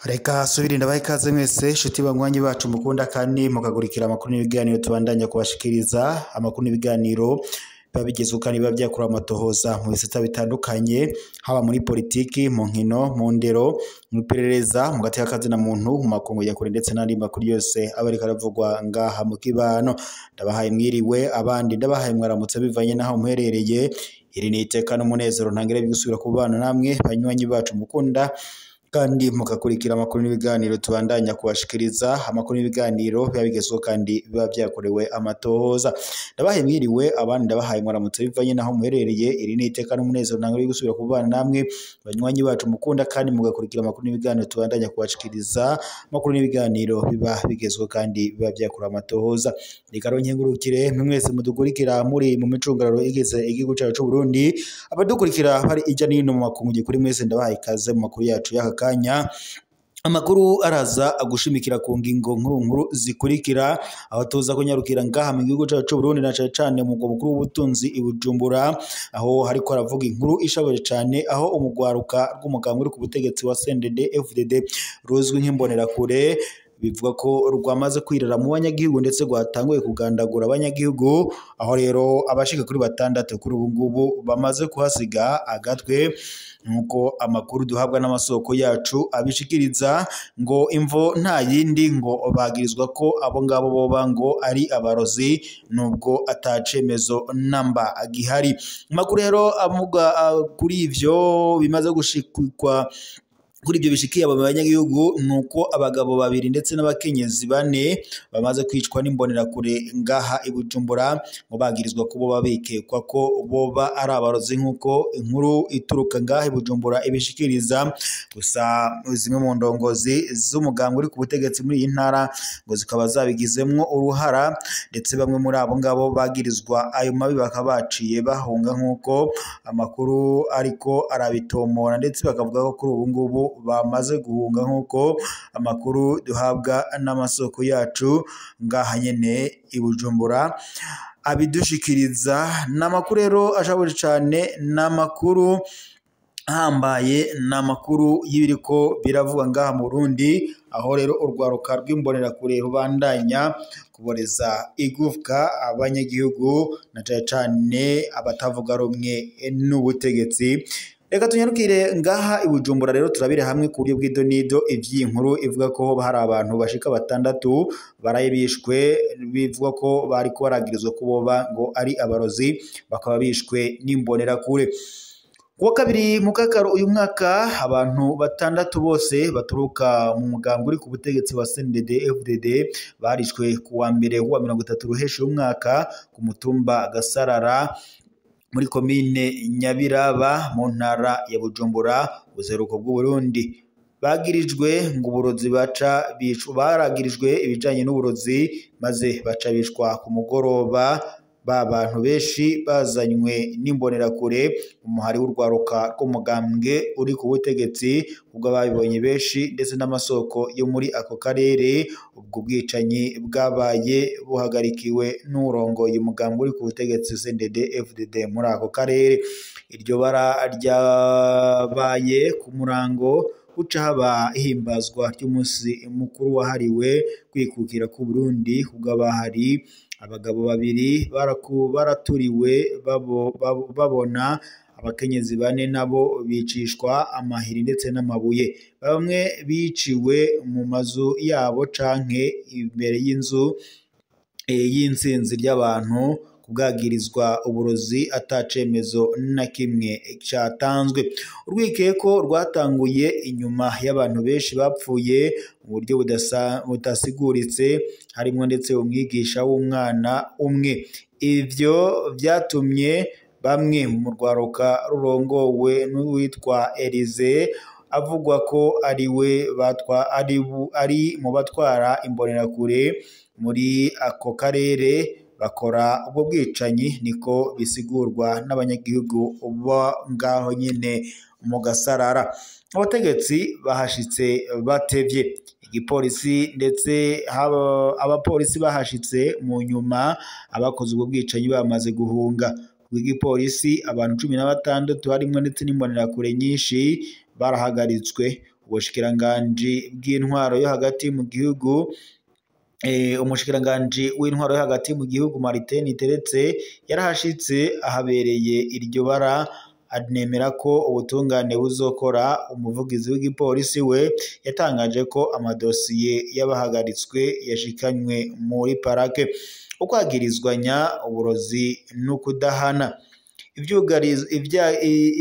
Reka subiri ndabaha ikaze mwese shuti banywanyi bacu mukunda kandi mukagurikira amakuru n'ibiganiro tubandanya kubashikiriza. Amakuru n'ibiganiro biba bigezweho kandi biba byakura amatohoza mu bisata bitandukanye, haba muri politiki, mu nkino, mu ndero, mu iperereza, mu gateka kazina muntu, mu makungu ya kure ndetse n'andi makuru yose aba ariko aravugwa ngaha mu kibano. Ndabahaye mwiriwe, abandi ndabahaye mwaramutse bivanye n'aho muherereye. Iri ni iteka n'umunezero ntangere gusubira kubana namwe banywanyi bacu mukunda kandi mukakurikira amakuru n'ibiganiro tubandanya kubashikiriza. Amakuru n'ibiganiro biba bigezweho kandi biba byakorewe amatohoza. Ndabahaye mwiriwe, abandi ndabahaye mwaramutse bivanye n'aho muherereye. Iri ni iteka n'umunezero ntangere gusubira kubana namwe banywanyi bacu mukunda kandi mugakurikira amakuru n'ibiganiro tubandanya kubashikiriza. Amakuru n'ibiganiro biba bigezweho kandi biba byakorewe amatohoza. Reka rero nkengurukire mwese mudukurikira muri mu micungararo igeze igihugu cyacu c'u Burundi, abadukurikira bari ijya n'ino mu makungu, kuri mwese ndabahaye ikaze mu makuru yacu y'aka kanya. Amakuru araza agushimikira ku ngingo nkuru nkuru zikurikira, aho tuza kunyarukira ngaha mu gihugu cyacu c'u Burundi na cane cane mu mugwa mukuru w'ubutunzi i Bujumbura, aho hariko haravuga inkuru ishabaje cane, aho umugwaruka rw'umugambwe uri ku butegetsi wa CNDD FDD ruzwi nk'imbonerakure bivuga ko rwamaze kwirara mu banyagihugu ndetse rwatanguye kugandagura abanyagihugu, aho rero abashika kuri batandatu kuri ubu ngubu bamaze kuhasiga agatwe, nkuko amakuru duhabwa n'amasoko yacu abishikiriza. Ngo imvo nta yindi, ngo bagirizwa ko abo ngabo boba ngo ari abarozi, nubwo atacemezo namba gihari. Amakuru rero avuga kuri ivyo bimaze gushikwa kuri ibyo bishikiye abo banyagihugu, nuko abagabo babiri ndetse n'abakenyezi bane bamaze kwicwa n'imbonerakure ngaha i Bujumbura, ngo bagirizwa ko boba bikekwa ko boba ari abarozi, nkuko inkuru ituruka ngaha i Bujumbura ibishikiriza. Gusa zimwe mu ndongozi z'umugambwe uri ku butegetsi muri iyi ntara ngo zikaba zabigizemwo uruhara, ndetse bamwe muri abo ngabo bagirizwa ayo mabi bakaba baciye bahunga, nkuko amakuru ariko arabitomora, ndetse bakavuga ko kuri ubu ngubu bamaze guhunga, nkuko amakuru duhabwa n'amasoko yacu ngaha nyene i Bujumbura abidushikiriza. N'amakuru rero ashaboje cane, n'amakuru ahambaye, n'amakuru y'ibiriko biravuga ngaha mu Burundi, aho rero urwaruka rw'imbonerakure rubandanya kuboreza igufwa abanyagihugu na cane cane abatavuga rumwe n'ubutegetsi. Reka tunyarukire ngaha i Bujumbura rero turabire hamwe ku buryo bw'idonido ivy'inkuru ivuga ko hari abantu bashika batandatu baraye bishwe, bivuga ko bariko baragirizwa ko boba ngo ari abarozi, bakaba bishwe n'imbonerakure. Kuwa kabiri mukakaro uyu mwaka, abantu batandatu bose baturuka mu mugambwe uri ku butegetsi wa CNDD FDD barishwe kuwa mbere wa 30 Ruheshi umwaka ku mutumba Gasarara muri komine Nyabiraba mu ntara ya Bujumbura, ubuseruko bw'u Burundi. Bagirijwe ngo uburozi baca bicwa, baragirijwe ibijanye n'uburozi maze baca bicwa ku mugoroba. Ba bantu benshi bazanywe n'imbonerakure, umuhari w'urwaruka rw'umugambwe uri ku butegetsi, ubwo babibonye benshi ndetse n'amasoko yo muri ako karere. Ubwo bwicanyi bwabaye buhagarikiwe n'urongoye umugambwe uri ku butegetsi CNDD FDD muri ako karere. Iryo bara ryabaye ku murango uca haba ihimbazwa ry'umunsi mukuru wahariwe kwikukira ku Burundi, kubw'abahari abagabo babiri baraturiwe babona, abakenyezi bane nabo bicishwa amahiri ndetse n'amabuye. Bamwe biciwe mu mazu yabo canke imbere y'inzu y'intsinzi ry'abantu, kubwagirizwa uburozi atacemezo na kimwe catanzwe. Urwikeko rwatanguye inyuma y'abantu benshi bapfuye mu buryo budasiguritse, harimwo ndetse umwigisha w'umwana umwe. Ivyo vyatumye bamwe mu rwaruka rurongowe n'uwitwa Elize, avugwa ko ari we ari mu batwara imbonerakure muri ako karere, bakora ubwo bwicanyi, niko bisigurwa n'abanyagihugu bo ngaho nyene mu Gasarara. Abategetsi bahashitse batevye. Igipolisi ndetse abapolisi bahashitse mu nyuma abakoze ubwo bwicanyi bamaze guhunga. Bw'igipolisi abantu 16 harimwo ndetse n'imbonerakure nyinshi barahagaritswe. Ubushikiranganji bw'intwaro yo hagati mu gihugu, umushikiranganji w'intwaro yo hagati mu gihugu Martin Niteretse yarahashitse ahabereye iryo bara, anemera ko ubutungane buzokora. Umuvugizi w'igipolisi we yatangaje ko amadosiye y'abahagaritswe yashikanywe muri parake. Ukwagirizwanya uburozi n'ukudahana.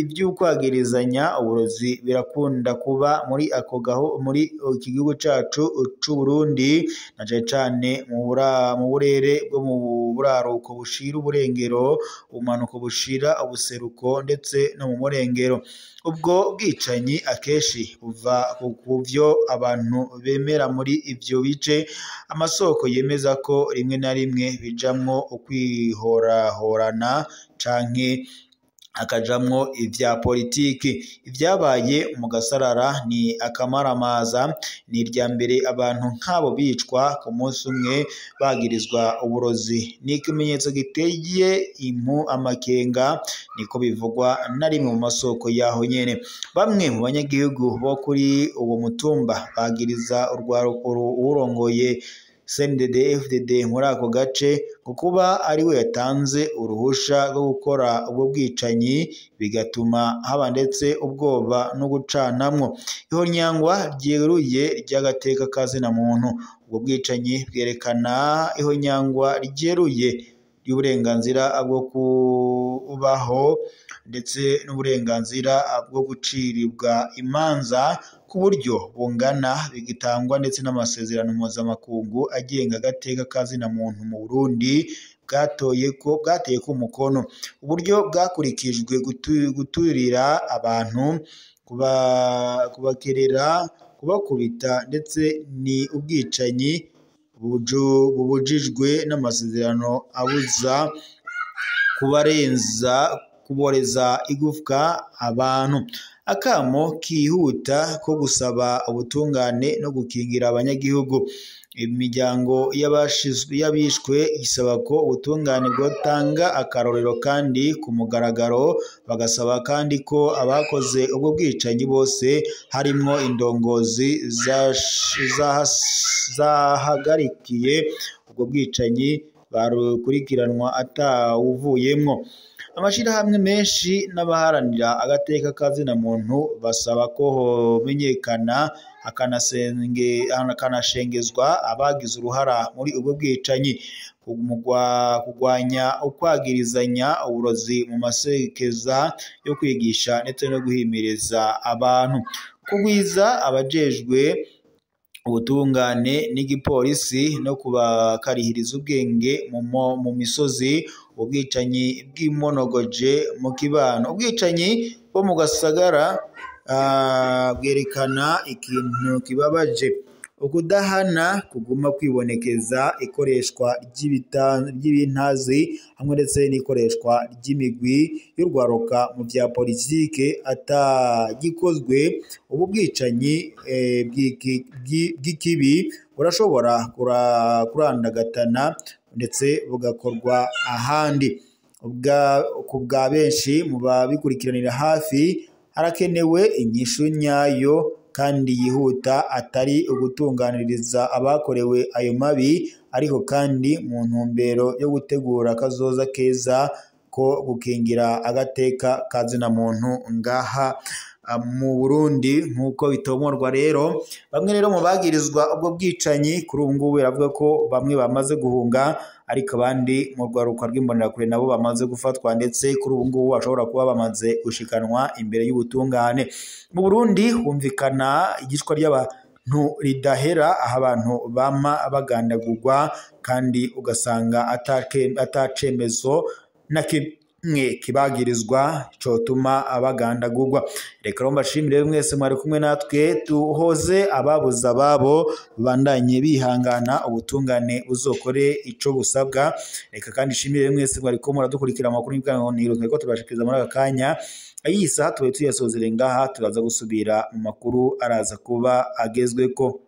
Ivy'ukwagirizanya uburozi birakunda kuba muri ako gaho muri iki gihugu cacu c'u Burundi, na cane cane mu burere bwo mu buraruko bushira uburengero, ubumanuko bushira ubuseruko ndetse no mu murengero. Ubwo bwicanyi akenshi buva kuvyo abantu bemera muri ivyo bice. Amasoko yemeza ko rimwe na rimwe bijamwo ukwihorahorana canke hakajamwo ivya politiki. Ivyabaye mu Gasarara ni akamaramaza, ni irya mbere abantu nk'abo bicwa ku munsi umwe bagirizwa uburozi. Ni ikimenyetso giteye impu amakenga, niko bivugwa na rimwe mu masoko yaho nyene. Bamwe mu banyagihugu bo kuri uwo mutumba bagiriza uwurongoye CNDD FDD muri ako gace ngo kuba ari we yatanze uruhusha rwo gukora ubwo bwicanyi, bigatuma haba ndetse ubwoba no gucanamwo. Ihonyangwa ryeruye ry'agateka ka zina muntu. Ubwo bwicanyi bwerekana ihonyangwa ryeruye ry'uburenganzira bwo kubaho ndetse n'uburenganzira bwo guciribwa imanza ku buryo bungana, bigitangwa ndetse n'amasezerano mpuzamakungu agenga agateka ka zina muntu mu Burundi bwateye ko umukono. Uburyo bwakurikijwe guturira abantu, kubakerera, kubakubita ndetse ni ubwicanyi bubujijwe n'amasezerano abuza kuboreza igufwa abantu. Akamo kihuta ko gusaba ubutungane no gukingira abanyagihugu. Imiryango y'abishwe isaba ko ubutungane bwotanga akarorero kandi ku mugaragaro, bagasaba kandi ko abakoze ubwo bwicanyi bose harimwo indongozi zahagarikiye ubwo bwicanyi barukurikiranwa atawuvuyemwo. Amashirahamwe menshi n'abaharanira agateka ka zina muntu basaba ko homenyekana hakanashengezwa abagize uruhara muri ubwo bwicanyi, kugwanya ukwagirizanya uburozi mu masekeza yo kwigisha ndetse no guhimiriza abantu, kugwiza abajejwe ubutungane n'igipolisi no kubakarihiriza ubwenge mu misozi. Ubwicanyi bw'imonogoje mu kibano. Ubwicanyi bwo mu Gasagara bwerekana ikintu kibabaje: ukudahana kuguma kwibonekeza, ikoreshwa ry'ibintazi hamwe ndetse n'ikoreshwa ry'imigwi y'urwaruka mu vya politike atagikozwe. Ubu bwicanyi bw'ikibi burashobora kurandagatana ndetse bugakorwa ahandi. Ku bwa benshi mu babikurikiranira hafi, harakenewe inyishu nyayo kandi yihuta, atari ugutunganiriza abakorewe ayo mabi, ariko kandi mu ntumbero yo gutegura akazoza keza ko gukingira agateka ka zina muntu ngaha mu Burundi nk'uko bitomorwa. Rero bamwe rero mu bagirizwa ubwo bwicanyi kuri ubu ngubu biravuga ko bamwe bamaze guhunga, ariko abandi mu rwaruka rw'imbonerakure nabo bamaze gufatwa, ndetse kuri ubu ngubu bashobora kuba bamaze gushikanwa imbere y'ubutungane. Mu Burundi humvikana igishwa ry'abantu ridahera, aho abantu bama bagandagurwa kandi ugasanga atacemezo na kimwe kibagirizwa cotuma abagandagurwa. Reka rero mbashimire mwese mwari kumwe natwe, tuhoze ababuze ababo bandanye bihangana, ubutungane buzokore ico busabwa. Reka kandi shimire mwese mwari ko muradukurikira amakuru y'ibiganiro twariko turabashikiriza muri aka kanya. Iyi saha tubaye tuyasozere ngaha, turaza gusubira mu makuru araza kuba agezweko.